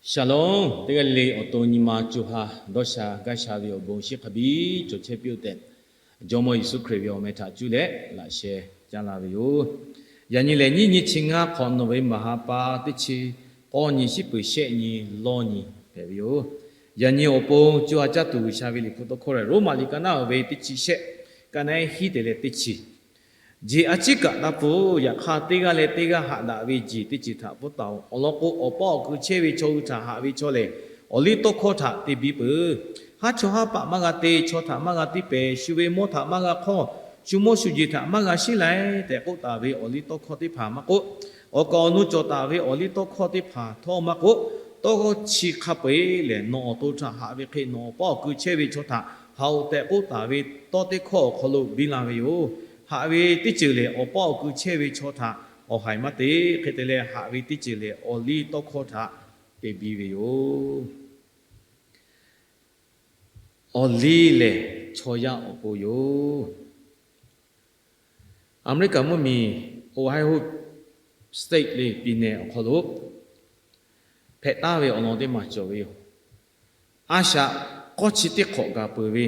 Shalom, teˇ g'aˇ le le awˬ to nyi ma co ha dawˇ sha gaˇ sha ve awˬ bon shiˍ hk'a biˇ cawˬ chehˇ piˇ-oˆ tehꞈ, Jawˇmawˇ Yeˍsuˆ Hkriꞈ ve awˬ meh htaꞈ cuˇ leh laꞈ sheh caˇ la ve yoˬ. Yaꞈ nyi lehˬ, nyiˇ nyi chi ngaˇ hk'awꞈ nawˬ ve maˍ ha pa teˇ chi k'awˇ nyi shiˉ peuˬ shehˆ nyi lawˇ nyi hpehꞈ ve yoˬ. Yaꞈ nyi awˬ pon co ha caˇ tuˬ G'uiˬsha ve Liꞈ hpu tawˇ hkawˇ lehˬ, Roˉmaꞈ liꞈ ka naˉ uiˍ ve teˇ chi shehˆ, ka naˉ hiˉ te leh teˇ chi Jeˬ a ciˉ kaꞈ taˇ pfuhˇ. Yaꞈ hk'aˇ, teˇ g'aˇ leh teˇ g'aˇ haꞈ daꞈ ve jeˬ teˇ ceuˬ htaꞈ pfuhˇ taˍ-oꞈ. Awˬ lawn k'o, awˬ pa awˬ ku chehˇ ve chaw hui htaꞈ haꞈ ve chaw lehˬ, awˬ liˇ tawˇ hkawˇ htaꞈ te biˇ peuˬ. Haˉ chawˇ haˉ paˆ maˇ g'a te, chaw htaꞈ maˇ g'a tiˇ pehˍ, shu ve mawˇ htaꞈ maˇ g'a hk'awˇ, shu mawˇ shu jeˬ htaꞈ maˇ g'a sheˉ laiˉ tehꞈ k'oˆ taˍ ve awˬ liˇ tawˇ hkawˇ teˇ hpaˍ maˇ k'oˆ, awˬ kaˍ awˬ nu cawˬ taˍ ve awˬ liˇ tawˇ hkawˇ teˇ hpaˍ htawˇ maˇ k'oˆ, tawˇ g'awˇ chi hk'a peu-eˬ lehˬ, nawˬ awˬ to htaꞈ haꞈ ve hk'e nawˬ awˬ pa awˬ ku chehˇ ve chaw htaꞈ haꞈ-oꞈ tehꞈ k'oˆ taˍ ve tawˇ teˇ hkawˇ awˬ hk'aw lo biˇ la ve yoˬ. Haꞈ ve teˇ ceuˬ lehˬ, awˬ pa awˬ ku chehˇ ve chaw htaꞈ awˬ haiˬ maˇ te. Hk'e te leh, haꞈ ve teˇ ceuˬ lehˬ, awˬ liˇ tawˇ hkawˇ htaꞈ te biˇ ve yoˬ. Awˬ liˇ lehˬ, chaw yaˇ awˬ pon yoˬ. Aˍmeˍriˆkaˍ mvuhˇmiˬ Ohio State le, piˍ nehˬ awˬ hk'aw lo hpehꞈ taˍ ve awˬ lawn teˇ maˬ cawˬ ve yoˬ. A shaꞈ k'awˇ chi teˇ hk'awꞈ gaˬ peuˬ ve,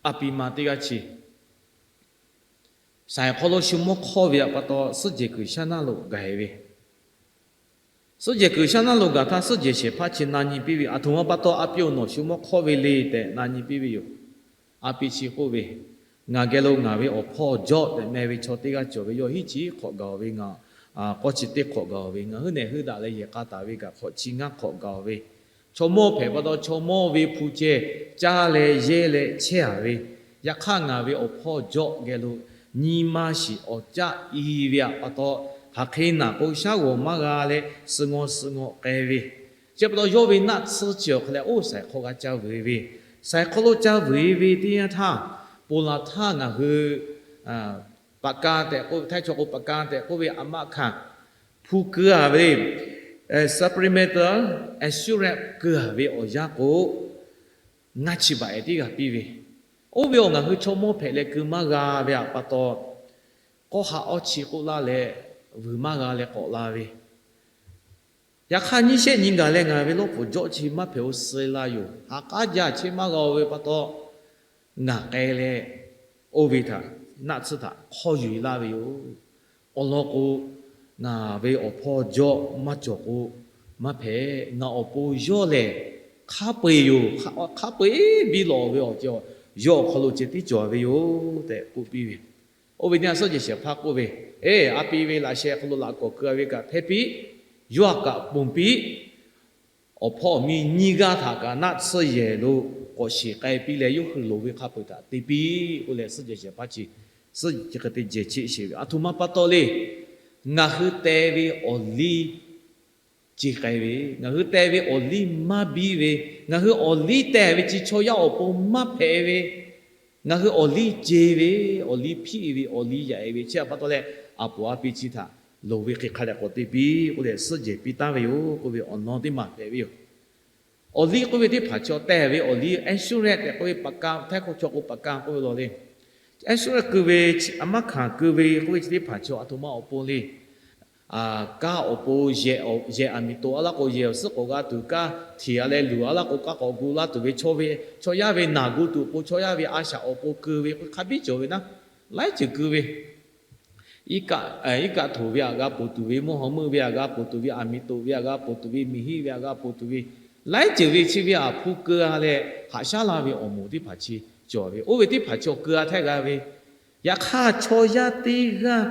a pi ma teˇ g'aˇ chi saiˍ hk'aw lo shu mawˇ hk'awˇ ve pa taw, suhˉ jehˬ kuiˬ shaˉ naˇ lo gaˬ-e ve, suhˉ jehˬ kuiˬ shaˉ naˇ lo gaˬ htaˇ, suhˉ jehˬ shehˍ hpaˇ chi na nyi piˇ ve, Aˬ htoꞈ ma pa taw a pi-oˬ, nawˬ shu mawˇ hk'awˇ ve le tehꞈ na nyi piˇ ve yoˬ. A pi chi k'oˆ ve, Ngaˬ geh lo ngaˬ ve awˬ hpawˇ Jawˇ tehꞈ meh ve chaw teˇ g'aˇ cawˬ ve, yawˇ hinˉ chi hk'awꞈ gaˬ-oˬ ve, ngaˬ k'awˇ chi teˇ hk'awꞈ gaˬ-oˬ ve, ngaˬ hui nehˬ hui daꞈ leh yehˬ k'a taˍ ve kaꞈ hk'awꞈ chi ngaˇ hk'awꞈ gaˬ-oˬ ve, chaw mawˇ hpehꞈ pa taw, chaw mawˇ ve hpu ceh caˇ leh yehˇ leh chehˇ-a ve, yaꞈ hk'aˇ ngaˬ ve awˬ hpawˇ Jawˇ geh lo nyi ma shiˍ awˬ caˆ i ve pa taw, hk'aˬ hk'e naˬ k'o, shaˉ g'awˬ maˇ g'a leh, suh ngaw suh ngaw k'ai ve, chi pa taw yawˇ ve naˆ tsuhˇ chi awˬ hk'aw leh, oˇ saiˍ hk'aw g'a ca vuiˬ ve, saiˍ hk'aw lo ca vuiˬ ve teˇ yanˇ htaˇ, ponˬ laˬ htaˇ ngaˬ hui paˍ ka tehꞈ k'oˆ ve, htaiˇ chaw k'o paˍ ka tehꞈ k'oˆ ve, aˬ maˆ hkanˍ hpu keu-a ve, supplemental insurance keu-a ve awˬ yanˇ k'o, ngaˇ chi baꞈ-e tiˉ g'a piˇ ve, oˇ ve awˬ ngaˬ hui chaw mawˇ hpehꞈ leh keu maˇ g'a ve pa taw, k'awˇ ha awˇ chi k'oˆ laˇ leh, vuiˬ maˇ g'a leh k'awꞈ la ve, yaꞈ hk'aˇ nyiˇ shehˆ nyi gaˬ leh ngaˬ ve lawˇ pfuhˍ Jawˇ chi maˇ hpehꞈ-o suh laˇ yoˬ. Ha k'aˉ jaˇ chehˇ maˇ g'a-o ve pa taw, ngaˬ k'ai leh oˇ ve htaꞈ naˆ tsuhˇ htaꞈ hk'awˇ yuˬ-e laˇ ve yoˬ. Awˬ lawn k'o, ngaˬ ve awˬ hpawˇ Jawˇ maˇ cawˬ k'o, maˇ hpehꞈ. Ngaˬ awˬ pon yawˇ lehˬ hk'a peu-eˬ yoˬ. Hk'a peu-eˬ biˇ lawˬ ve awˬ ceuˬ yawˇ awˬ hk'aw lo ceh tiˉ cawˬ ve yoˬ tehꞈ k'oˆ piˇ ve. Oˇ ve teˇ yanˇ suhˉ jehˬ shehˍ hpaˇ k'oˆ ve, Eˬ, a pi ve laꞈ sheh hk'aw lo laꞈ kawˍ keu-a ve kaꞈ hpehˇ piˇ, yawˇ htaꞈ kaꞈ ponˬ piˇ. Awˬ hpawˇ awˬ miˇ nyiˇ g'aˇ htaꞈ kaꞈ naˆ tsuhˇ yehˬ lo k'awꞈ shiˍ k'ai piˇ leh, yawˇ hui loˍ ve hk'a peu-eˬ htaꞈ te piˇ k'oˆ leh, suhˉ jehˬ shehˍ hpaˇ chi suhˉ jehˬ hk'e te jehˬ cheˆ sheˍ ve. Aˬ htoꞈ ma pa taw le, ngaˬ hui teh ve awˬ liˇ ce k'ai ve, ngaˬ hui teh ve awˬ liˇ maˇ biˇ ve, ngaˬ hui awˬ liˇ teh ve chi chaw yaˇ awˬ pon maˇ hpehꞈ ve, ngaˬ hui awˬ liˇ ce ve, awˬ liˇ hpiˆ ve, awˬ liˇ yaꞈ-e ve, chi htaꞈ pa taw leh, aˬ poˍ a pi chi htaꞈ loˍ ve hk'e hk'a dehꞈ k'awꞈ te piˇ k'oˆ leh, suhˉ jehˬ piˇ taˍ ve yoˬ k'oˆ ve awˬ lawn teˇ maˬ hpehꞈ ve yoˬ. Awˬ liˇ k'oˆ ve teˇ hpaˍ chaw teh ve awˬ liˇ, insurance tehꞈ k'oˆ ve, paˍ ka, htaiˇ hkawˇ chaw k'o paˍ ka k'oˆ ve law le. Insurance keu ve, aˬ maˇ hkanˍ keu ve k'oˆ ve chi teˇ hpaˍ chaw aˬ htoꞈ ma awˬ pon le. Kaˇ awˬ pon, yehˬ aˬ miˍ toꞈ-a laˇ k'o, yehˬ awˬ suhˉ k'awꞈ g'a tuˬ, kaˇ hteꞈ-a leh luˬ-a laˇ k'o, kaˇ k'awꞈ gu laˇ tuˬ ve, chaw ve, chaw yaˇ ve naˬ gu tuˬ awˬ pon, chaw yaˇ ve a shaꞈ awˬ pon keu ve k'o, hk'a biˇ cawˬ ve naˉ, laiˉ ceuˬ keu ve. Iˉ kaˆ htoꞈ ve aꞈ g'a ponˬ tuˬ ve, mvuhˇ haw meuˆ ve aꞈ g'a ponˬ tuˬ ve, aˬ miˍ toꞈ ve aꞈ g'a ponˬ tuˬ ve, miˬ hiˆ ve aꞈ g'a ponˬ tuˬ ve, laiˉ ceuˬ ve chi ve aꞈ hpu keu-a leh haꞈ shaˉ laˇ ve awˬ moˍ teˇ hpaˍ chi cawˬ ve, oˇ ve teˇ hpaˍ chaw keu-a htaˇ g'a ve. Yaꞈ hk'aˇ, chaw yaˇ teˇ g'aˇ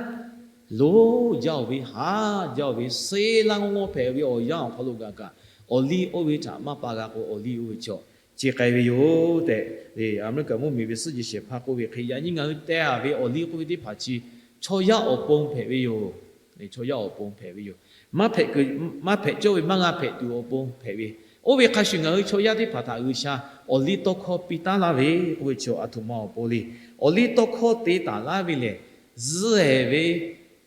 lo jaˇ-oˬ ve, haˉ jaˇ-oˬ ve, suh laˇ ngawˇ ngawˇ hpehꞈ ve awˬ yanˇ awˬ hk'aw lo gaˬ kaꞈ, awˬ liˇ oˇ ve htaꞈ maˇ pa g'a k'o, awˬ liˇ oˇ ve chaw ce k'ai ve yoˬ tehꞈ, Aˍmeˍriˆkaˍ mvuhˇmiˬ ve suhˉ jehˬ shehˍ hpaˇ k'oˆ ve hk'e, yaꞈ nyi ngaˬ hui teh-a ve awˬ liˇ k'oˆ ve teˇ hpaˍ chi chaw yaˇ awˬ pon hpehꞈ ve yoˬ. Chaw yaˇ awˬ pon hpehꞈ ve yoˬ. Maˇ hpehꞈ cawˇ ve maˇ g'a hpehꞈ tuˬ awˬ pon hpehꞈ ve. Oˇ ve hk'a shuˍ, ngaˬ hui chaw yaˇ teˇ hpaˍ htaꞈ G'uiˬsha awˬ liˇ tawˇ hkawˇ piˇ taˉ laˇ ve k'oˆ ve chi aˬ htoꞈ ma awˬ pon le. Awˬ liˇ tawˇ hkawˇ te taˍ laˇ ve lehˬ, zuhˆ-ehˍ ve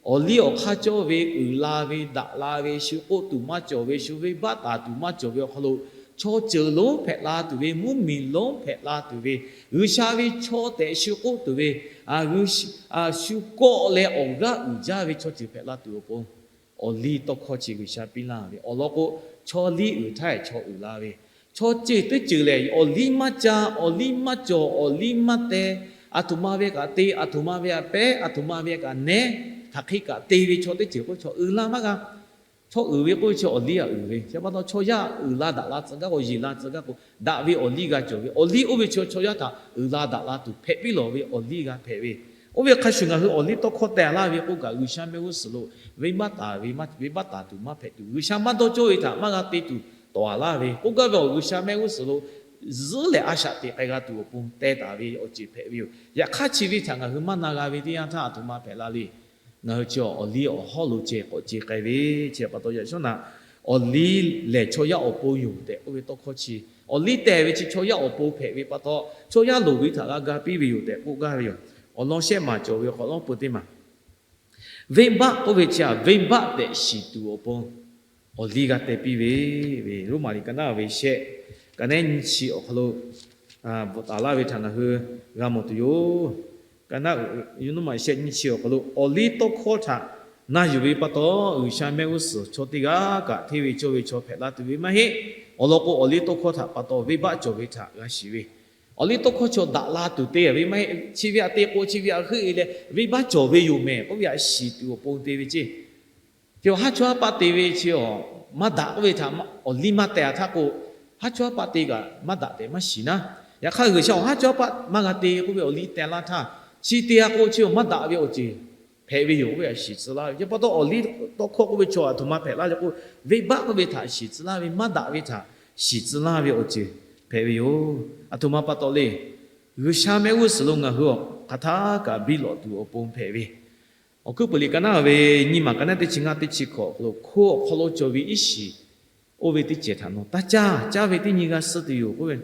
awˬ liˇ awˬ hk'aˇ cawˇ ve uiˍ la ve, daꞈ la ve, shu k'oˆ tuˬ maˇ cawˬ ve, shu venˇbaˆ taˍ tuˬ maˇ cawˬ ve awˬ hk'aw lo, chaw ceuˬ lonˉ hpehꞈ la tuˬ ve, mvuhˇmiˬ lonˉ hpehꞈ la tuˬ ve, G'uiˬsha ve chaw tehꞈ shu k'oˆ tuˬ ve, shu kawˆ leh awˬ g'aˇ uiˍ jaˇ ve chaw ceuˬ hpehꞈ la tuˬ awˬ pon, Awˬ liˇ tawˇ hkawˇ chi G'uiˬsha piˇ laˇ ve awˬ lawn k'o, chaw liˇ uiˍ htaˇ chaw uiˍ la ve, chaw ceuˬ teˇ ceuˬ lehˬ, awˬ liˇ maˇ ca, awˬ liˇ maˇ cawˬ, awˬ liˇ maˇ teh, aˬ htoꞈ ma ve kaꞈ te, aˬ htoꞈ ma ve kaꞈ pehˉ, aˬ htoꞈ ma ve kaꞈ nehˉ, hk'aˬ hk'e kaꞈ te ve chaw teˇ ceuˬ k'o, chaw uiˍ la maˇ g'a. Chaw uiˍ ve k'oˆ ve chi awˬ liˇ aꞈ uiˍ ve. Chi pa taw chaw yaˇ uiˍ la daꞈ la tcuh gaˇ k'o, yeˬ la tcuh gaˇ k'o, daꞈ ve awˬ liˇ g'a cawˬ ve. Awˬ liˇ oˇ ve chaw, chaw yaˇ htaꞈ uiˍ la daꞈ la tuˬ hpehꞈ piˇ lawˬ ve awˬ liˇ g'a hpehꞈ ve. Oˇ ve hk'a shuˍ ngaˬ hui awˬ liˇ tawˇ hkawˇ teh laˇ ve k'oˆ kaꞈ, G'uiˬsha mehˆ g'uˇ suhˍ lo venˇbaˆ taˍ ve, venˇbaˆ taˍ tuˬ maˇ hpehꞈ tuˬ, G'uiˬsha maˇ dawˇ cawˇ ve htaꞈ maˇ g'a te tuˬ tawˍ a laˇ ve k'oˆ gaˇ ve awˬ, G'uiˬsha mehˆ g'uˇ suhˍ lo zuhˉ lehˬ a shaꞈ teꞈ k'ai g'a tuˬ awˬ pon teh taˍ ve awˬ ceuˬ hpehꞈ ve yoˬ. Yaꞈ hk'aˇ chi ve htaꞈ ngaˬ hui maˇ na g'a ve teˇ yanˇ htaˇ aˬ htoꞈ ma hpehꞈ la le. Ngaˬ hui chi awˬ liˇ awˬ hawˉ lo ceh k'awꞈ ce k'ai ve, chi pa taw yaꞈ shawˉ naꞈ awˬ liˇ lehˬ chaw yaˇ awˬ pon yoˬ tehꞈ k'oˆ ve tawˇ hkawˇ chi, awˬ liˇ teh ve chi chaw yaˇ awˬ pon hpehꞈ ve pa taw, chaw yaˇ loˍ ve htaꞈ g'a ga piˇ ve yoˬ tehꞈ k'oˆ gaˇ ve yoˬ. Awˬ lawn shehˆ maˬ cawˬ ve awˬ hk'awꞈ nawˉ pui teˇ maˬ, venˇbaˆ k'oˆ ve chi a, venˇbaˆ tehꞈ shiˍ tuˬ awˬ pon awˬ liˇ g'a teh piˇ ve, ve Roˉmaꞈ liꞈ ka naˉ ve shehˆ, ka naˉ nyiˇ chi awˬ hk'aw lo bvuhꞈ taˍ laˇ ve htaꞈ ngaˬ hui g'a mawˬ tuˬ yoˬ. Ka naˉ, Roˉmaꞈ shehˆ nyiˇ chi awˬ hk'aw lo awˬ liˇ tawˇ hkawˇ htaꞈ na yuˬ ve pa taw, G'uiˬsha mehˆ g'uˇ suhˍ chaw teˇ g'aˇ kaꞈ hteˇ ve cawˇ ve chaw hpehꞈ la tuˬ ve maˇ heˆ. Awˬ lawn k'o, awˬ liˇ tawˇ hkawˇ htaꞈ pa taw venˇbaˆ cawˬ ve htaꞈ g'a shiˍ ve. Awˬ liˇ tawˇ hkawˇ chaw daꞈ la tuˬ te ve maˇ heˆ. Chi ve htaꞈ te k'o, chi ve htaꞈ heuˆ e leh venˇbaˆ cawˬ ve yoˬ mehˍ k'oˆ ve htaꞈ shiˍ tuˬ awˬ pon te ve ceˇ. Chi awˬ haˉ chaw haˉ paˆ te ve chi awˬ maˇ daꞈ k'oˆ ve htaꞈ awˬ liˇ maˇ teh a htaˇ k'o, haˉ chaw haˉ paˆ te kaꞈ maˇ daꞈ tehꞈ maˇ shiˍ naˉ. Yaꞈ hk'aˇ G'uiˬsha awˬ haˉ chaw haˉ paˆ maˇ g'a te k'oˆ ve awˬ liˇ teh laˇ htaˇ, chi te a k'o chi awˬ maˇ daꞈ ve awˬ ceuˬ hpehꞈ ve yoˬ k'oˆ ve htaꞈ shiˍ tcuh laˇ ve. Chi pa taw awˬ liˇ tawˇ hkawˇ k'oˆ ve chaw aˬ htoꞈ ma hpehꞈ laˇ le k'o, venˇbaˆ k'oˆ ve htaꞈ shiˍ tcuh laˇ ve, maˇ daꞈ ve htaꞈ shiˍ tcuh laˇ ve awˬ ceuˬ hpehꞈ ve yoˬ. Aˬ htoꞈ ma pa taw le. G'uiˬsha mehˆ g'uˇ suhˍ lo ngaˬ hui awˬ hk'aˬ htaˇ kaꞈ biˇ lawꞈ tuˬ awˬ pon hpehꞈ ve. Awˬ hkuiˉ puiˍ liꞈ ka naˉ ve nyiˇ maˬ ka naˉ teˇ chi ngaˇ teˇ chi hkawꞈ awˬ hk'aw lo, hkoˇ awˬ hk'aw lo cawˬ ve iˉ shiˍ oˇ ve teˇ cehˬ htaꞈ nawˬ taˇ caˇ. Caˇ ve teˇ nyi g'a suh tuˬ yoˬ k'oˆ ve.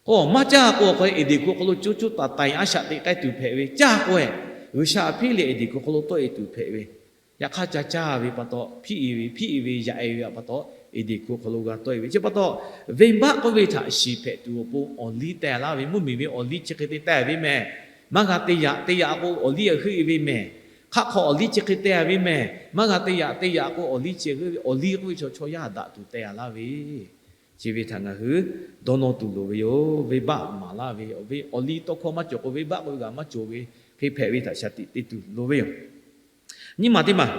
K'o maˇ caˇ k'o, awˬ hk'aw lo Eˍdenˍ hkoˇ hk'aw lo coˇ coˇ taiˍ taiˍ a shaꞈ teꞈ k'ai tuˬ hpehꞈ ve. Caˇ k'o e, G'uiˬsha htaꞈ hpiˇ leh Eˍdenˍ hkoˇ hk'aw lo tawˆ e tuˬ hpehꞈ ve. Yaꞈ hk'aˇ ca caˇ ve pa taw, hpiˇ e ve, hpiˇ e ve, yaꞈ e ve pa taw, Eˍdenˍ hkoˇ hk'aw lo g'a tawˆ e ve. Chi pa taw, venˇbaˆ k'oˆ ve htaꞈ shiˍ hpehꞈ tuˬ awˬ pon awˬ liˇ teh laˇ ve, mvuhˇmiˬ ve awˬ liˇ chi hk'e te teh ve mehˍ. Maˇ g'a te yaꞈ, te yaꞈ k'o awˬ liˇ heuˆ e ve mehˍ. Hk'aˆ hk'aw awˬ liˇ chi hk'e te ve mehˍ. Maˇ g'a te yaꞈ, te yaꞈ k'o awˬ liˇ chi heuˆ ve, awˬ liˇ k'oˆ ve chaw, chaw yaˇ daꞈ tuˬ teh a laˇ ve. Chi ve htaꞈ ngaˬ hui dawˇ nawˇ tuˬ loˍ ve yoˬ. Venˇbaˆ maˍ laˇ ve, awˬ liˇ tawˇ hkawˇ maˇ cawˬ k'o, venˇbaˆ k'oˆ ve kaꞈ maˇ cawˬ ve hk'e hpehꞈ ve htaꞈ shaˍ tiꞈ te tuˬ loˍ ve yoˬ. Nyiˇ maˬ teˇ maˬ,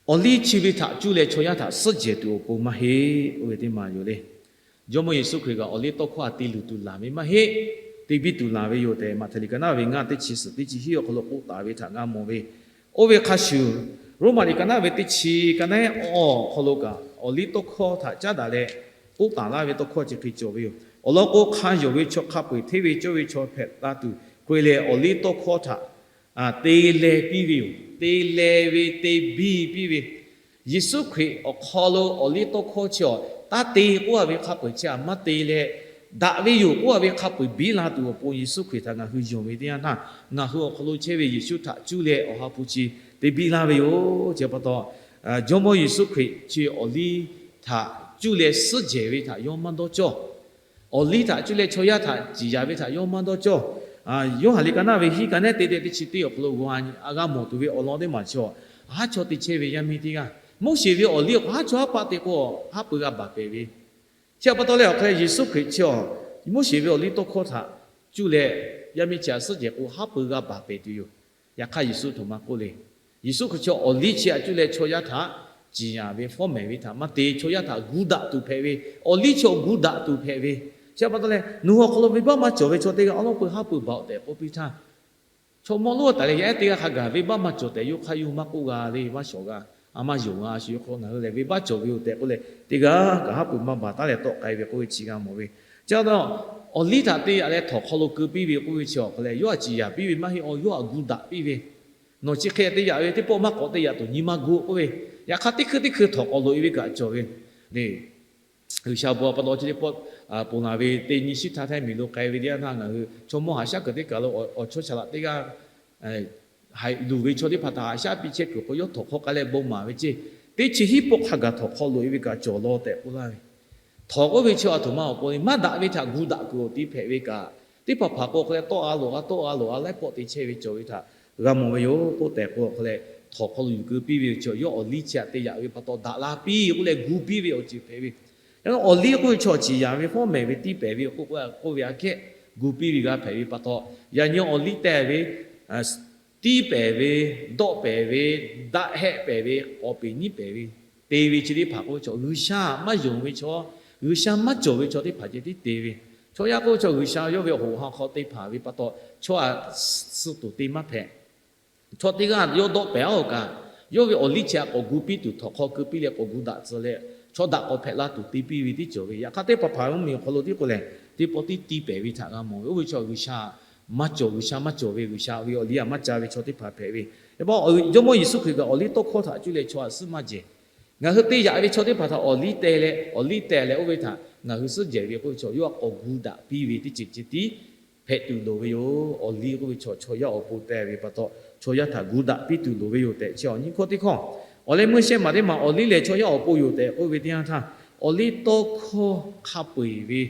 awˬ liˇ chi ve htaꞈ cuˇ leh chaw yaˇ htaꞈ suhˉ jehˬ tuˬ awˬ pon maˇ heˆ. Oˇ ve teˇ maˬ yoˬ le. Jawˇmawˇ Yeˍsuˆ Hkriꞈ kaꞈ awˬ liˇ tawˇ hkawˇ htaꞈ te luˬ tuˬ laˬ ve maˇ heˆ. Te biˇ tuˬ laˬ ve yoˬ tehꞈ, Maꞈhtehˍ liꞈ ka naˉ ve ngaˇ teˇ chi suhˍ teˇ chi hiˉ awˬ hk'aw lo k'oˆ taˍ ve htaꞈ g'a mawˬ ve. Oˇ ve hk'a shuˍ, Roˉmaꞈ liꞈ ka naˉ ve teˇ chi ka naˉ awˬ hk'aw lo kaꞈ awˬ liˇ tawˇ hkawˇ htaꞈ caˉ daꞈ leh k'oˆ taˍ laˇ ve tawˇ hkawˇ chi hk'e cawˬ ve yoˬ. Awˬ lawn k'o, hk'a yonˍ ve chaw, hk'a peu-eˬ hteˇ ve cawˇ ve chaw hpehꞈ la tuˬ hk'e leh, awˬ liˇ tawˇ hkawˇ htaꞈ te leh piˇ ve yoˬ. Te leh ve te biˇ piˇ ve, Yeˍsuˆ Hkriꞈ awˬ hk'aw lo awˬ liˇ tawˇ hkawˇ chi awˬ taˇ te k'oˆ a ve hk'a peu-eˬ chi a maˇ te leh, daꞈ ve yoˬ k'oˆ a ve hk'a peu-eˬ biˇ la tuˬ awˬ pon Yeˍsuˆ Hkriꞈ htaꞈ ngaˬ hui yonˍ ve teˇ yanˇ htaˇ, ngaˬ hui awˬ hk'aw lo chehˇ ve Yeˍsuˆ htaꞈ cuˇ leh awˬ ha hpu chi te biˇ laˇ ve yoˬ. Chi pa taw, Jawˇmawˇ Yeˍsuˆ Hkriꞈ chi awˬ liˇ htaꞈ cuˇ leh suhˉ jehˬ ve htaꞈ yawˇ maˇ dawˇ cawˇ. Awˬ liˇ htaꞈ cuˇ leh chaw yaˇ htaꞈ ciˍ yanˍ ve htaꞈ yawˇ maˇ dawˇ cawˇ. Yoˇhanˬ liꞈ ka naˉ ve hiˉ ka naˉ te te teˇ chi teˇ awˬ hk'aw lo g'a mawˬ tuˬ ve awˬ lawn teˇ maˬ chi, haˉ chaw te chehˇ ve yaˇ miˇ teˇ g'aˇ, Moˉseˍ ve awˬ liˇ awˬ hk'aw haˉ chaw haˉ paˆ te k'o, haˉ pui g'a baˬ pehˍ ve. Chi pa taw leh awˬ hk'e Yeˍsuˆ Hkriꞈ chi a, Moˉseˍ ve awˬ liˇ tawˇ hkawˇ htaꞈ cuˇ leh yaˇ miˇ chi htaꞈ suhˉ jehˬ k'o, haˉ pui g'a baˬ pehˍ tuˬ yoˬ. Yaꞈ hk'aˇ Yeˍsuˆ htoꞈ ma k'oˆ le. Yeˍsuˆ Hkriꞈ chi awˬ liˇ chi htaꞈ cuˇ leh chaw yaˇ htaꞈ ciˍ yanˍ ve, fawˉ mehˍ ve htaꞈ maˇ te, chaw yaˇ htaꞈ gu daꞈ tuˬ hpehꞈ ve, awˬ liˇ chi awˬ gu daꞈ tuˬ hpehꞈ ve. Chi pa taw leh nawˬ hui awˬ hk'aw lo venˇbaˆ maˇ cawˬ ve chaw teˇ g'aˇ awˉ lawˉ peu haˉ pui baˬ-oˬ tehꞈ k'oˆ piˇ htaˇ, chaw mawˇ lonˉ taˍ leh yaˇ ehˉ teˇ g'aˇ hk'a gaˬ venˇbaˆ maˇ cawˬ tehꞈ yawˇ hk'aˇ yawˇ maˇ k'oˆ g'a le, maˇ shawˍ g'a. A maˇ yonˍ g'a shu yawˇ hk'aw ngaˬ hui lehˬ venˇbaˆ cawˬ ve yoˬ tehꞈ k'oˆ leh, teˇ g'aˇ kaꞈ haˉ pui maˇ baˬ taˉ leh tawˆ k'ai ve k'oˆ ve chi g'a mawˬ ve. Chi pa taw, awˬ liˇ htaꞈ te yaꞈ leh htawnˍ hk'aw lo keu piˇ ve k'oˆ ve chi awˬ hk'aw leh, yawˇ htaꞈ ciˍ yanˍ piˇ ve maˇ heˆ, yawˇ htaꞈ gu daꞈ piˇ ve. Nawˬ chi hk'e te yaꞈ ve teˇ pawˆ maˇ k'awꞈ te yaꞈ tuˬ nyi ma gu k'oˆ ve. Yaꞈ hk'aˇ teˇ hkui teˇ hkui htawnˍ k'awꞈ loꞈ e ve kaꞈ cawˬ ve le. G'uiˬsha bon pa taw chi teˇ pawˆ ponˬ laˬ ve teˇ nyi shiˉ htaˇ htaiˇ miˬ lo k'ai ve teˇ yanˇ htaˇ ngaˬ hui chaw mawˇ haꞈ shaˉ kuiˬ teˇ kaˬ lo awˬ chawˇ shaˍ laꞈ teˇ g'aˇ haiˬ luˬ ve chaw teˇ hpaˍ htaꞈ haꞈ shaˉ piˇ chehˇ kuiˬ k'o, yawˇ htawnˍ hk'aw k'ai leh bon maˍ ve ceˇ. Teˇ chi hiˉ pawˆ hk'a gaˬ htawnˍ hk'aw loꞈ e ve kaꞈ cawˬ law tehꞈ k'oˆ laˇ ve. Htawnˍ k'oˆ ve chi a htoꞈ ma awˬ pon le, maˇ daꞈ ve htaꞈ gu daꞈ kuiˬ awˬ ti hpehꞈ ve kaꞈ, teˇ hpaˍ hpaˍ k'o hk'aw leh tawˆ a loꞈ a, tawˆ a loꞈ a laiˉ pawˆ te chehˇ ve cawˬ ve htaꞈ g'a mawˬ ve yoˬ k'oˆ tehꞈ k'o, hk'aw leh htawnˍ hk'aw lo yuˬ keu piˇ ve awˬ ceuˬ, yawˇ awˬ liˇ chi htaꞈ te yaꞈ ve pa taw daꞈ la piˇ k'oˆ leh gu piˇ ve awˬ ceuˬ hpehꞈ ve. Yaꞈ hk'aˇ awˬ liˇ k'oˆ ve chaw chi yaꞈ ve fawˉ mehˍ ve tiˇ pehˍ ve k'oˆ k'oˆ ve aꞈ kehˉ gu piˇ ve g'a hpehꞈ ve pa taw, yaꞈ nyi awˬ liˇ teh ve, tiˇ pehˍ ve, dawˆ pehˍ ve, daꞈ hehˆ pehˍ ve, k'awꞈ peˍ nyiˉ pehˍ ve, te ve chi teˇ hpaˍ k'oˆ ve chaw G'uiˬsha maˇ yonˍ ve chaw, G'uiˬsha maˇ cawˬ ve chaw teˇ hpaˍ ceh tiˉ te ve. Chaw yaˇ k'oˆ ve chaw G'uiˬsha yawˇ ve awˬ hoꞈ ha hk'aw te hpanˍ ve pa taw, chaw aꞈ suh tuˬ te maˇ hpehꞈ. Chaw teˇ g'aˇ yawˇ dawˆ pehˍ-aˉ awˬ kaꞈ, yawˇ ve awˬ liˇ chi htaꞈ k'awꞈ gu piˇ tuˬ htawnˍ hk'aw keu piˇ leh k'awꞈ gu daꞈ tcuh leh, chaw daꞈ k'awꞈ hpehꞈ la tuˬ te piˇ ve teˇ cawˬ ve. Yaꞈ hk'aˇ teˇ hpaˍ hpaˍ mvuhˇmiˬ awˬ hk'aw lo tiˉ k'o lehˬ, teˇ pawˆ tiˉ tiˇ pehˍ ve htaꞈ g'a mawˬ ve. Oˇ ve chaw G'uiˬsha maˇ cawˬ, G'uiˬsha maˇ cawˬ ve, G'uiˬsha ve awˬ liˇ aꞈ maˇ ca ve chaw teˇ hpaˍ hpehꞈ ve. Jawˇmawˇ Yeˍsuˆ Hkriꞈ kaꞈ awˬ liˇ tawˇ hkawˇ htaꞈ cuˇ leh chaw aꞈ suhˉ maˇ jehˬ. Ngaˬ hui te yaꞈ ve chaw teˇ hpaˍ htaꞈ awˬ liˇ teh leh, awˬ liˇ teh leh oˇ ve htaꞈ ngaˬ hui suhˉ jehˬ ve k'oˆ ve chaw yawˇ htaꞈ k'awꞈ gu daꞈ piˇ ve teˇ ceuˬ ceh tiˉ hpehꞈ tuˬ loˍ ve yoˬ. Awˬ liˇ k'oˆ ve chaw, chaw yaˇ awˬ pon teh ve pa taw, chaw yaˇ htaꞈ gu daꞈ piˇ tuˬ loˍ ve yoˬ tehꞈ chi awˬ nyiˇ hkawˇ teˇ hkawˇ. Awˬ leh meuˇ shehˆ maˬ teˇ maˬ awˬ liˇ lehˬ chaw yaˇ awˬ pon yoˬ tehꞈ k'oˆ ve teˇ yanˇ htaˇ, awˬ liˇ tawˇ hkawˇ hk'a peu-eˬ ve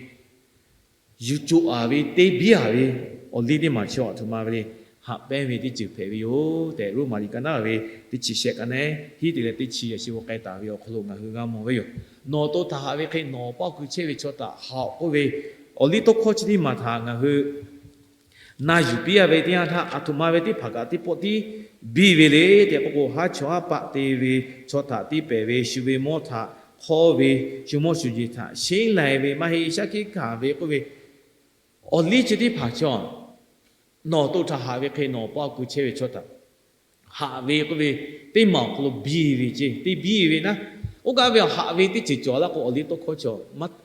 yuˬ coˬ aˍ ve, te biˇ aˍ ve awˬ liˇ teˇ maˬ chi aˬ htoꞈ ma ve le, haꞈ pehnˇ ve teˇ ceuˬ hpehꞈ ve yoˬ tehꞈ, Roˉmaꞈ liꞈ ka naˉ ve teˇ chi shehˆ ka neˉ hiˉ te leh teˇ chi yaꞈ shi g'aw k'ai taˍ ve awˬ hk'aw lo ngaˬ hui g'a mawˬ ve yoˬ. Nawˬ awˬ to htaꞈ haꞈ ve hk'e nawˬ awˬ paˇ awˬ kui chehˇ ve chaw htaꞈ haꞈ k'oˆ ve awˬ liˇ tawˇ hkawˇ chi teˇ maˬ htaꞈ ngaˬ hui na yuˬ piˇ a ve teˇ yanˇ htaˇ, aˬ htoꞈ ma ve teˇ hpaˍ kaꞈ teˇ pawˆ tiˉ biˇ ve le tehꞈ k'oˆ k'o, haˉ chawˇ haˉ paˆ te ve, chaw htaꞈ tiˇ pehˍ ve, shu ve mawˇ htaꞈ hk'awˇ ve, shu mawˇ shu jeˬ htaꞈ sheˉ lai ve, maˇ heˆ shaˉ hkiˆ hkanˍ ve k'oˆ ve, awˬ liˇ chi teˇ hpaˍ chaw nawˬ awˬ to htaꞈ haꞈ ve hk'e nawˬ awˬ paˇ awˬ kui chehˇ ve chaw htaꞈ haꞈ ve k'oˆ ve, teˇ maˬ awˬ hk'aw lo biˇ ve ceˇ, te biˇ ve naˉ. Oˇ kaꞈ ve haꞈ ve teˇ ceuˬ cawˬ laˇ k'o, awˬ liˇ tawˇ hkawˇ chi,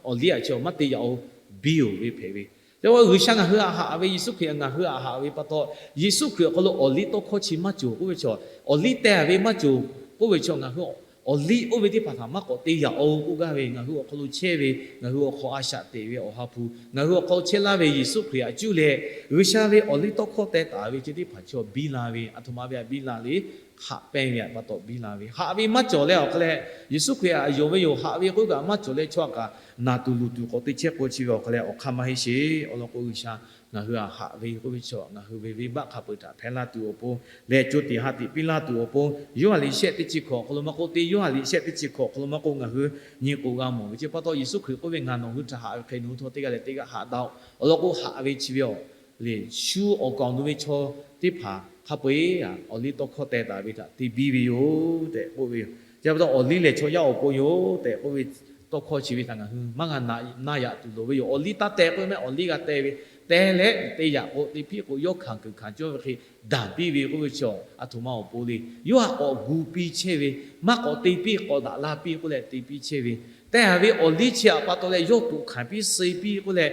awˬ liˇ aꞈ chi maˇ te yaꞈ-oˬ, biˇ-oˬ ve hpehꞈ ve. Te G'uiˬsha ngaˬ hui htaꞈ haꞈ ve, Yeˍsuˆ Hkriꞈ ngaˬ hui htaꞈ haꞈ ve pa taw, Yeˍsuˆ Hkriꞈ awˬ hk'aw lo awˬ liˇ tawˇ hkawˇ chi maˇ cawˬ k'oˆ ve chaw, awˬ liˇ teh ve maˇ cawˬ k'oˆ ve chaw, ngaˬ hui awˬ liˇ oˇ ve teˇ hpaˍ htaꞈ maˇ k'awꞈ te yaꞈ-oˬ k'oˆ gaˇ ve, ngaˬ hui awˬ hk'aw lo chehˇ ve, ngaˬ hui awˬ hk'aw a shaꞈ teꞈ ve Awˬ ha hpu, ngaˬ hui awˬ hk'aw chehˇ laˇ ve Yeˍsuˆ Hkriꞈ htaꞈ cuˇ leh, G'uiˬsha ve awˬ liˇ tawˇ hkawˇ teh taˍ ve chi teˇ hpaˍ chaw biˇ la ve, aˬ htoꞈ ma ve htaꞈ biˇ la le, haꞈ pehnˇ ve htaꞈ pa taw biˇ la ve. Haꞈ ve maˇ cawˬ leh awˬ hk'aw leh, Yeˍsuˆ Hkriꞈ htaꞈ yonˍ ve yoˬ, haꞈ ve k'oˆ kaꞈ maˇ cawˬ leh, chaw htaꞈ kaꞈ naˬ tuˬ luˬ tuˬ k'awꞈ te chehˇ k'o chi ve awˬ hk'aw leh awˬ hk'aˇ maˇ heˆ sheˍ. Awˬ lawn k'o, G'uiˬsha ngaˬ hui htaꞈ haꞈ ve k'oˆ ve chaw, ngaˬ hui ve venˇbaˆ hk'a peu-eˬ htaꞈ hpehˇ laˇ tuˬ awˬ pon leh, co tiꞈ ha tiꞈ piˇ laˇ tuˬ awˬ pon, Yoˇhanˬ liꞈ shehˆ teˇ chi hkawꞈ awˬ hk'aw lo maˇ k'oˆ, teˇ Yoˇhanˬ liꞈ shehˆ teˇ chi hkawꞈ awˬ hk'aw lo maˇ k'oˆ, ngaˬ hui nyi k'o g'a mawˬ ve chi pa taw, Yeˍsuˆ Hkriꞈ k'oˆ ve, Ngaˬ nawˬ hui htaꞈ haꞈ ve hk'e nawˬ hui htawˇ teˇ g'aˇ leh teˇ g'aˇ haꞈ daꞈ-oˬ. Awˬ lawn k'o, haꞈ ve chi ve awˬ le, shu awˬ kaˍ awˬ nu ve chaw teˇ hpaˍ hk'a peu-eˬ awˬ liˇ tawˇ hkawˇ teh taˍ ve htaꞈ te biˇ ve yoˬ tehꞈ k'oˆ ve yoˬ. Chi pa taw, awˬ liˇ lehˬ chaw yaˇ awˬ pon yoˬ tehꞈ k'oˆ ve tawˇ hkawˇ chi ve htaꞈ ngaˬ hui maˇ g'a na yaꞈ tuˬ loˍ ve yoˬ. Awˬ liˇ taˇ teh k'oˆ ve mehˆ, awˬ liˇ g'a teh ve, teh leh te yaꞈ k'o, te piˇ k'o, yawˇ hkanˍ kuiˬ hkanˍ cawˇ ve hk'e daꞈ piˇ ve k'oˆ ve chi, aˬ htoꞈ ma awˬ pon le, yawˇ htaꞈ k'awꞈ gu piˇ chehˇ ve, maˇ k'awꞈ te piˇ, k'awꞈ daꞈ la piˇ k'oˆ leh te piˇ chehˇ ve, teh a ve awˬ liˇ chi htaꞈ pa taw leh yawˇ tuꞈ hkanˍ piˇ suh piˇ k'oˆ leh,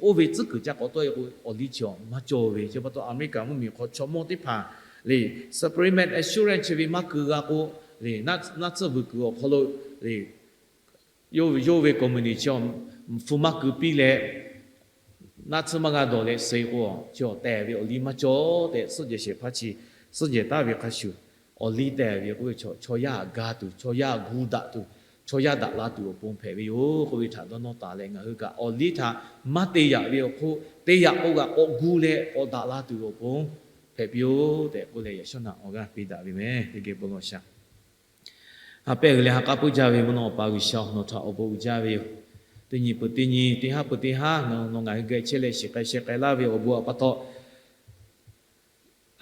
oˇ ve tcuhˉ kuiˬ ca k'awꞈ tawˆ e k'o, awˬ liˇ chi maˇ cawˬ ve. Chi pa taw, America mvuhˇmiˬ hk'aw chaw mawˇ teˇ hpaˍ le, Supreme Assurance chi ve maˇ keu g'a k'o le, naˆ tsuhˇ vuiˬ kuiˬ awˬ hk'aw lo le, yawˇ ve company chi hpu maˇ keu piˇ leh, naˆ tsuhˇ maˇ g'a dawˬ leh suh k'o, chi awˬ teh ve awˬ liˇ maˇ cawˬ tehꞈ suhˉ jehˬ shehˍ hpaˇ chi, suhˉ jehˬ taˍ ve hk'a shuˍ, awˬ liˇ teh ve k'oˆ ve chaw, chaw yaˇ htaꞈ ga tuˬ, chaw yaˇ gu daꞈ tuˬ, chaw yaˇ daꞈ la tuˬ awˬ pon hpehꞈ ve yoˬ k'oˆ ve htaꞈ dawˇ nawˇ taˍ leh, ngaˬ hui kaꞈ awˬ liˇ htaꞈ maˇ te yaꞈ ve awˬ hk'oˆ, te yaꞈ k'o kaꞈ k'awꞈ gu leh k'awꞈ daꞈ la tuˬ awˬ pon hpehꞈ piˇ-oˆ tehꞈ k'oˆ leh, yaꞈ shawˉ naꞈ awˬ g'aˇ piˇ daꞈ ve meh. Teˇ geh bon lawˬ shaˍ. Ha pehˇ g'uiˬ leh ha k'aˉ puiˉ jaˇ ve mvuhˇ naw Awˬ pa G'uiˬsha, nawˬ htaꞈ awˬ bon uiˍ jaˇ ve yoˬ. Teˇ nyi peuˬ teˇ nyi, teˇ haˉ peuˬ teˇ haˉ ngaˬ nawˬ ngaˬ hui geh chehˇ leh shiˍ k'ai sheh k'ai laˇ ve awˬ bon awˬ pa taw,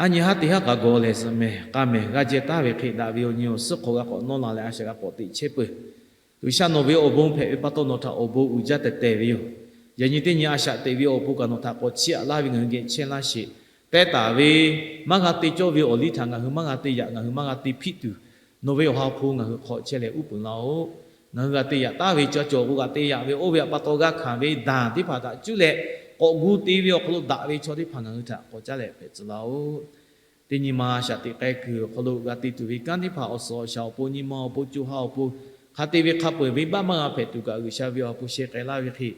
a nyi haˉ teˇ haˉ k'aꞈ gawˬ lehˬ, zuhꞈ mehˍ k'a mehˍ g'aˇ jehˇ taˍ ve hk'e daꞈ ve awˬ nyi awˬ suhˉ hk'aw g'a k'awꞈ nawˇ la leh a shaꞈ g'a k'awꞈ teꞈ chehˇ peuˬ. G'uiˬsha nawˬ ve awˬ bon hpehꞈ ve pa taw nawˬ htaꞈ awˬ bon uiˍ jaˇ tehˬ tehˬ ve yoˬ. Yaꞈ nyi teˇ nyi a shaꞈ teꞈ ve awˬ pon kaꞈ nawˬ htaꞈ k'awꞈ chiˇ aꞈ laˇ ve ngaˬ hui geh chehˇ laˇ sheˍ. Teh taˍ ve maˇ g'a te cawˇ ve awˬ liˇ htaꞈ ngaˬ hui maˇ g'a te yaꞈ, ngaˬ hui maˇ g'a te hpiˆ tuˬ, nawˬ ve awˬ ha hpu ngaˬ hui hk'aw chehˇ leh uˉ peunˍ laˇ-oˆ. Ngaˬ hui g'a te yaꞈ taˍ ve ca cawˬ k'o g'a te yaꞈ ve oˇ ve pa taw g'a hkanˍ ve daˬ teˇ hpaˍ htaꞈ cuˇ leh k'awꞈ gu te ve awˬ hk'aw lo daꞈ ve chaw teˇ hpaˍ ngaˬ hui htaꞈ k'awꞈ caˉ leh hpehꞈ tcuh laˇ-oˆ. Teˇ nyi ma a shaꞈ teꞈ k'ai kuiˬ awˬ hk'aw lo g'a te tuˬ ve kanˉ teˇ hpaˍ awˬ suhˍ awˬ shaˍ awˬ pon, nyi ma awˬ pon, co ha awˬ pon, hk'a te ve hk'a peu-eˬ venˇbaˆ maˇ g'a hpehꞈ tuˬ kaꞈ G'uiˬsha ve awˬ ha hpu sheh k'ai laˇ ve hk'e,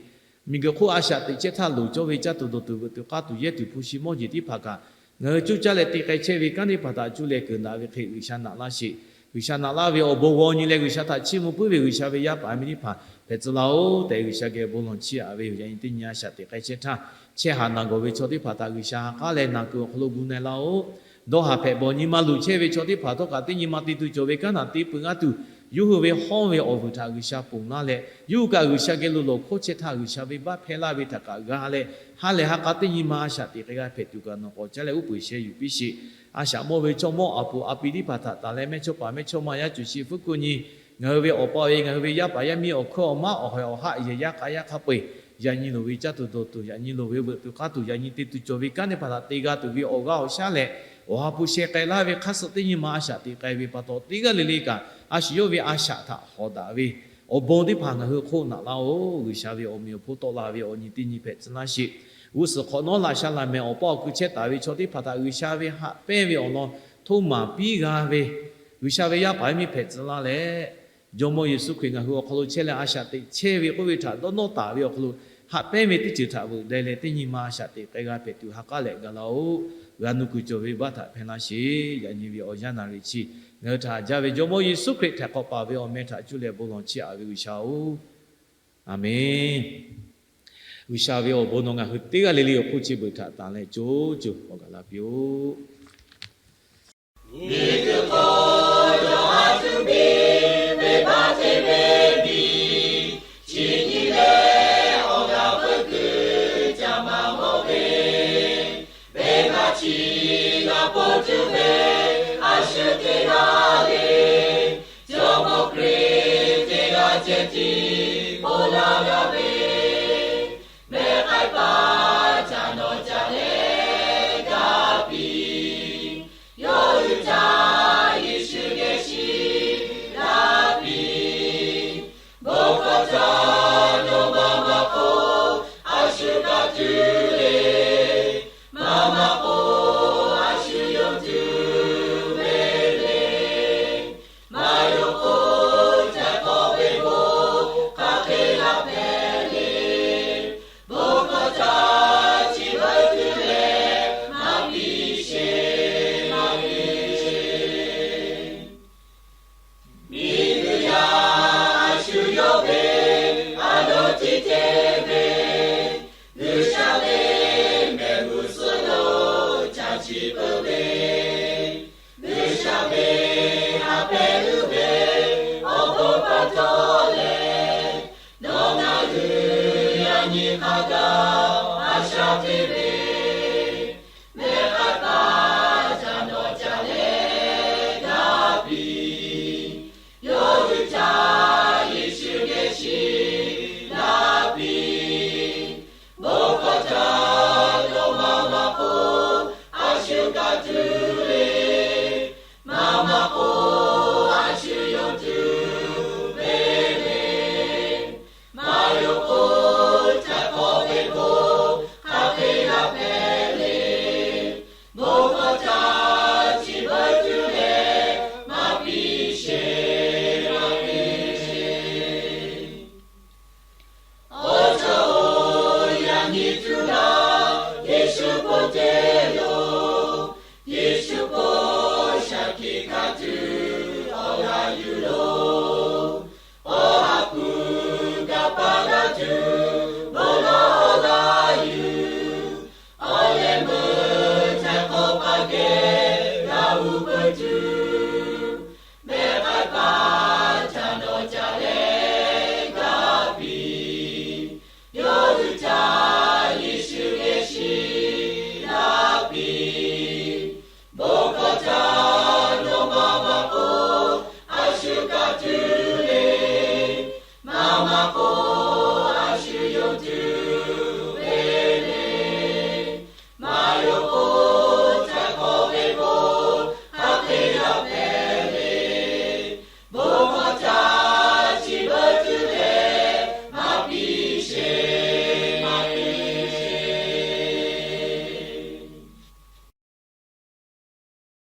miˬguiˬ hk'oˆ a shaꞈ teꞈ chehˇ htaˇ loˍ cawˇ ve caˇ tuˬ dawˬ tuˬ veuꞈ tuˬ k'aˇ tuˬ yehˇ tuˬ hpu shi mawˇ jeˬ teˇ hpaˍ kaꞈ, ngaˬ hui coˇ caˇ leh te k'ai chehˇ ve kanˉ teˇ hpaˍ htaꞈ cuˇ leh keunˍ daꞈ ve hk'e G'uiˬsha naꞈ laˇ sheˍ. G'uiˬsha naꞈ laˇ ve awˬ bon g'aw nyi leh G'uiˬsha htaꞈ chiˇ mvuh puiˉ ve G'uiˬsha ve yaˇ paˍ miˇ teˇ hpaˍ hpehꞈ tcuh laˇ-oˆ tehꞈ G'uiˬsha geh bon lawˬ chiˇ aꞈ ve yoˬ. Yaꞈ nyi teˇ nyi a shaꞈ teꞈ k'ai chehˇ htaˇ, chehˇ haꞈ naˬ gawˬ ve chaw teˇ hpaˍ htaꞈ G'uiˬsha ha k'aˉ leh naˬ kuiˬ awˬ hk'aw lo gu na laˇ-oˆ. Dawˇ haˍ hpehꞈ bawˬ nyi ma luˬ chehˇ ve chaw teˇ hpaˍ htawˇ kaꞈ teˇ nyi ma te tuˬ cawˬ ve kanˉ htaꞈ te peuˬ g'aˇ tuˬ, yawˇ hui ve hawˇ ve awˬ vuiˬ htaꞈ G'uiˬsha ponˬ laˇ leh, yawˇ hui kaꞈ G'uiˬsha geh lo lawˬ hkawˇ chehˇ htaˇ, G'uiˬsha ve baˆ hpehˇ laˇ ve htaꞈ kaꞈ g'a leh, ha lehˬ ha k'a teˇ nyi ma a shaꞈ teꞈ k'ai g'a hpehꞈ tuˬ kaꞈ nawˬ k'awꞈ caˉ leh uˉ peunˍ sheh yuˬ piˇ sheˍ. A shaꞈ mawˇ ve chaw mawˇ a puˍ a pi teˇ hpaˍ htaꞈ tanˬ leh mehˇchawˇ paˍ mehˇchawˇma yaˇ cuˬ shi hpfuhˇ kuˆ nyi, ngaˬ hui ve awˬ pa ve, ngaˬ hui ve yaˇ paˍ yaˇ miˇ, awˬ hkuiˉ awˬ maˉ, awˬ haiˬ awˬ haˆ, yehˬ yaˇ k'a yaˇ hk'a peu-eˬ, yaꞈ nyi loˍ ve caˇ tuˬ dawˬ tuˬ, yaꞈ nyi loˍ ve veuꞈ tuˬ k'aˇ tuˬ, yaꞈ nyi te tuˬ cawˬ ve kanˉ teˇ hpaˍ htaꞈ te g'a tuˬ ve awˬ g'aˇ awˬ shaˉ leh, awˬ ha hpu sheh k'ai laˇ ve hk'aˇ suh teˇ nyi ma a shaꞈ teꞈ k'ai ve pa taw, teˇ g'aˇ le le kaꞈ a shu yawˇ ve a shaꞈ htaꞈ hawˍ daꞈ ve awˬ bon teˇ hpaˍ ngaˬ hui hk'oˆ naꞈ laˇ-oˬ. G'uiˬsha ve awˬ meꞈ awˬ hponˇ tawˆ la ve awˬ nyi teˇ nyi hpehꞈ tcuh laˇ sheˍ. G'uˇ suhˍ hk'awꞈ nawˉ laꞈ sha laꞈ mehˍ awˬ paˇ awˬ kui chehˇ taˍ ve chaw teˇ hpaˍ htaꞈ G'uiˬsha ve haꞈ pehnˇ ve awˬ lawn htoˇ maˍ piˇ g'a ve, G'uiˬsha ve yaˇ paˍ yaˇ miˇ hpehꞈ tcuh laˇ leh, Jawˇmawˇ Yeˍsuˆ Hkriꞈ ngaˬ hui awˬ hk'aw lo chehˇ leh a shaꞈ teꞈ chehˇ ve k'oˆ ve htaꞈ dawˇ nawˉ taˍ ve awˬ hk'aw lo, haꞈ pehnˇ ve teˇ ceuˬ htaꞈ veuꞈ deh leh teˇ nyi ma a shaꞈ teꞈ k'ai g'a hpehꞈ tuˬ ha k'aˉ leh ga laˇ-oˬ. G'a nuˇ kuiˬ cawˬ ve baˆ htaꞈ hpehˇ laˇ sheˍ. Yaꞈ nyi ve awˬ yanˇ naˍ riˍ chi ngaˬ hui htaꞈ haꞈ jaˇ ve Jawˇmawˇ Yeˍsuˆ Hkriꞈ htaꞈ k'awꞈ paˍ ve awˬ meh htaꞈ cuˇ leh bon lawˬ chiˇ aꞈ ve G'uiˬsha-oˬ, Aˍmenˍ. G'uiˬsha ve awˬ bon nawˬ ngaˬ hui teˇ g'aˇ le le awˬ hk'oˆ chi beuꞈ htaꞈ tanˬ leh co co awˬ gaˬ la piˇ-oˆ.